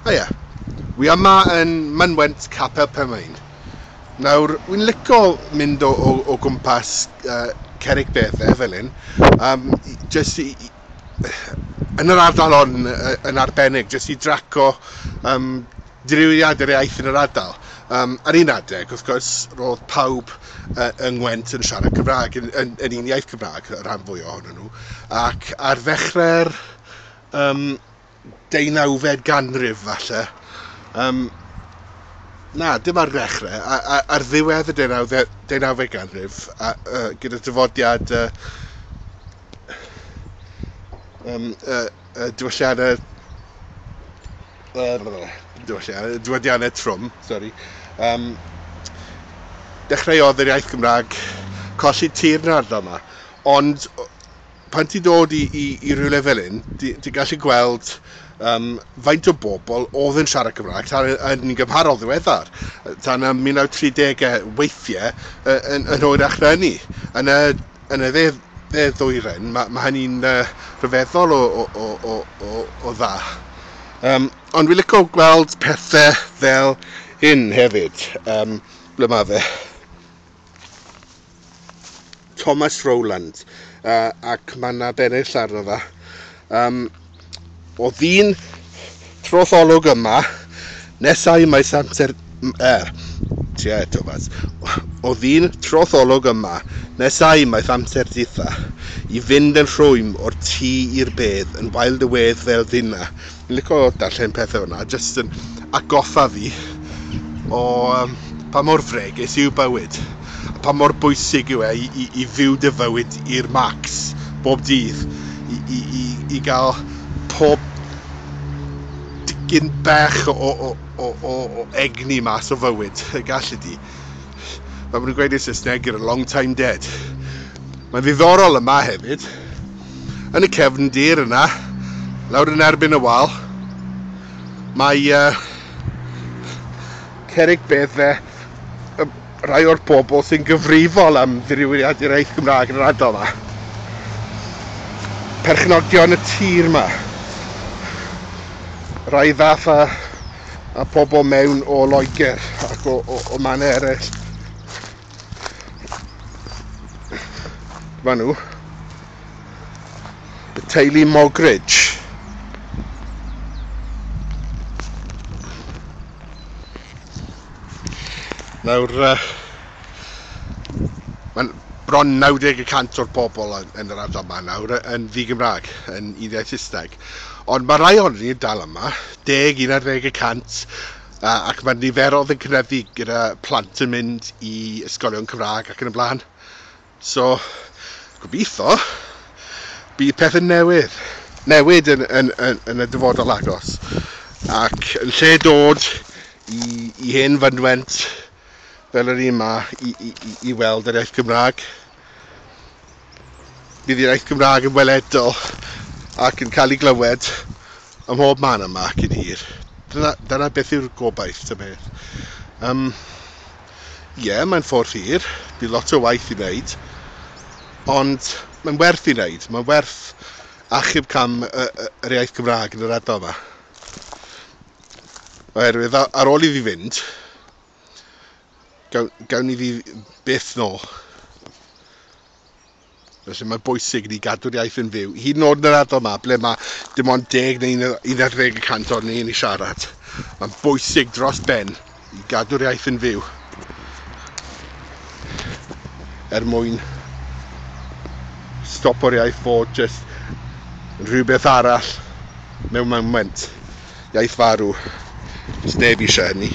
Hiya, wi yma yn Mynwent Capel Penmaen. Nawr, wy'n lico mynd o gwmpas cerrig beddau fel hyn, jyst yn yr ardal hon yn arbennig, jyst i draco dirywiad yr iaith yn yr ardal. Ar un adeg, wrth gwrs, roedd pawb yng Ngwent yn siarad Cymraeg, yn un iaith Cymraeg, y rhan fwy ohonyn nhw, ac ar ddechrau'r 19fed ganrif falle, na, dim ar ddechrau, ar ddiwedd y 19fed ganrif, gyda dyfodiad diwylliannau diwydiannau trwm, sori, dechreuodd yr iaith Gymraeg colli tir yn yr ardal yma, ond pan ti'n dod i rywle fel hyn, ti'n gallu gweld faint o bobl oedd yn siarad Cymraeg tan yn gymharol ddiweddar, tan y 1930au weithiau yn hwyrach na hynny. Yn y dde ddwyrain, mae hynny'n rhyfeddol o dda. Ond fi'n licio gweld pethau fel hyn hefyd. Ble mae fe? Thomas Rowland, ac mae yna bennill arno fe. Oedd un trotholwg yma, nesau maes amser... Tie, Thomas. Oedd un trotholwg yma, nesau maes amser ditha, i fynd yn rhwym o'r tŷ i'r bedd, yn wael dy wedd fel ddina. Fi'n licio darllen pethau hwnna, jyst yn atgoffa fi o pa mor fregus yw bywyd, a pa mor bwysig yw e i fyw dy fywyd i'r max bob dydd, i gael pob dicyn bach o egni mas o fywyd y gallu di. Fel maen nhw'n gweud yn Saesneg, you're a long time dead. Mae'n ddiddorol yma hefyd. Yn y cefndir yna, lawr yn erbyn y wal, mae cerrig beddau rai o'r bobl sy'n gyfrifol am ddirywiad i'r iaith Gymraeg yn yr ardal yma. Perchnogion y tir yma. Rai ddath a pobl mewn o Loegr ac o mannau eraill. Dyma nhw. Y teulu Mogridge. Nawr, mae'n bron 90% o'r bobl yn yr ardal yma nawr yn ddi-Gymraeg, yn uniaith Saesneg. Ond mae rai ohonyn ni dal yma, 10-11%, ac mae niferoedd yn cynyddu gyda plant yn mynd i ysgolion Cymraeg ac yn y blaen. So, gobeithio, bydd pethau newid yn y dyfodol agos. Ac yn lle dod i hen fynwent fel yr un yma i weld yr iaith Gymraeg, bydd yr iaith Gymraeg yn weledol ac yn cael ei glywed ym mhob man yma cyn hir. Dyna beth yw'r gobaith, ta beth. Ie, mae'n ffordd hir, bydd lot o waith i wneud, ond mae'n werth i wneud, mae'n werth achub cam yr iaith Gymraeg yn yr ardal yma. Oherwydd ar ôl iddi fynd, gawn ni ddi byth nôl. Felly mae'n bwysig i ni gadw'r iaith yn fyw. Hyd yn oed yn yr ardal yma, ble mae dim ond 10 neu 11% o'r ni yn ei siarad. Mae'n bwysig dros ben i gadw'r iaith yn fyw. Er mwyn stopo'r iaith fod jyst rhywbeth arall mewn moment. Iaith farw. Does neb eisiau hynny.